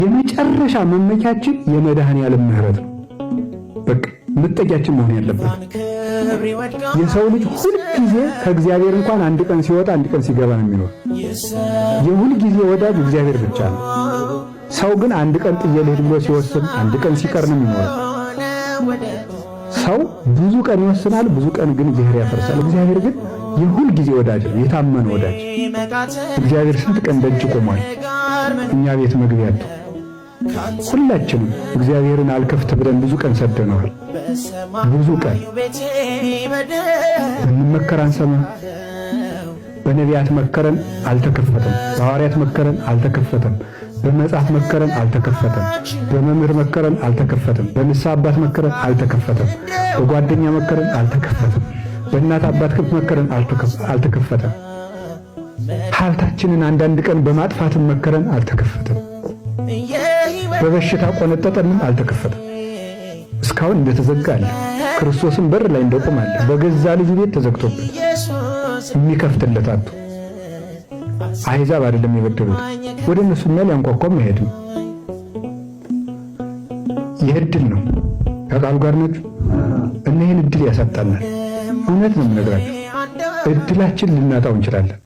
የመጨረሻ መመኪያችን የመድኃኔዓለም ምሕረት ነው። በቃ መጠጊያችን መሆን ያለበት የሰው ልጅ ሁልጊዜ ከእግዚአብሔር እንኳን አንድ ቀን ሲወጣ አንድ ቀን ሲገባ ነው የሚኖር። የሁል ጊዜ ወዳጅ እግዚአብሔር ብቻ ነው። ሰው ግን አንድ ቀን ጥዬ ልሂድ ብሎ ሲወስን አንድ ቀን ሲቀር ነው የሚኖረው። ሰው ብዙ ቀን ይወስናል፣ ብዙ ቀን ግን እግዚአብሔር ያፈርሳል። እግዚአብሔር ግን የሁል ጊዜ ወዳጅ ነው፣ የታመነ ወዳጅ። እግዚአብሔር ስንት ቀን ደጅ ቆሟል፣ እኛ ቤት መግቢያ አጥቶ። ሁላችንም እግዚአብሔርን አልከፍት ብለን ብዙ ቀን ሰደነዋል። ብዙ ቀን ብንመከር አንሰማ። በነቢያት መከረን አልተከፈተም። በሐዋርያት መከረን አልተከፈተም። በመጽሐፍ መከረን አልተከፈተም። በመምህር መከረን አልተከፈተም። በንስሐ አባት መከረን አልተከፈተም። በጓደኛ መከረን አልተከፈተም። በእናት አባት መከረን አልተከፈተም። ሀብታችንን አንዳንድ ቀን በማጥፋትም መከረን አልተከፈተም። በበሽታ ቆነጠጠንም አልተከፈተም። እስካሁን እንደተዘጋ አለ። ክርስቶስን በር ላይ እንደቆም አለ። በገዛ ልጁ ቤት ተዘግቶበት የሚከፍትለት አጥቶ። አሕዛብ አይደለም የበደሉት፣ ወደ እነሱ ሊያንኳኳም አይሄድም። ይህ እድል ነው። ከቃሉ ጋር ናችሁ እና ይህን እድል ያሳጣናል። እውነት ነው የምነግራችሁ፣ እድላችን ልናጣው እንችላለን።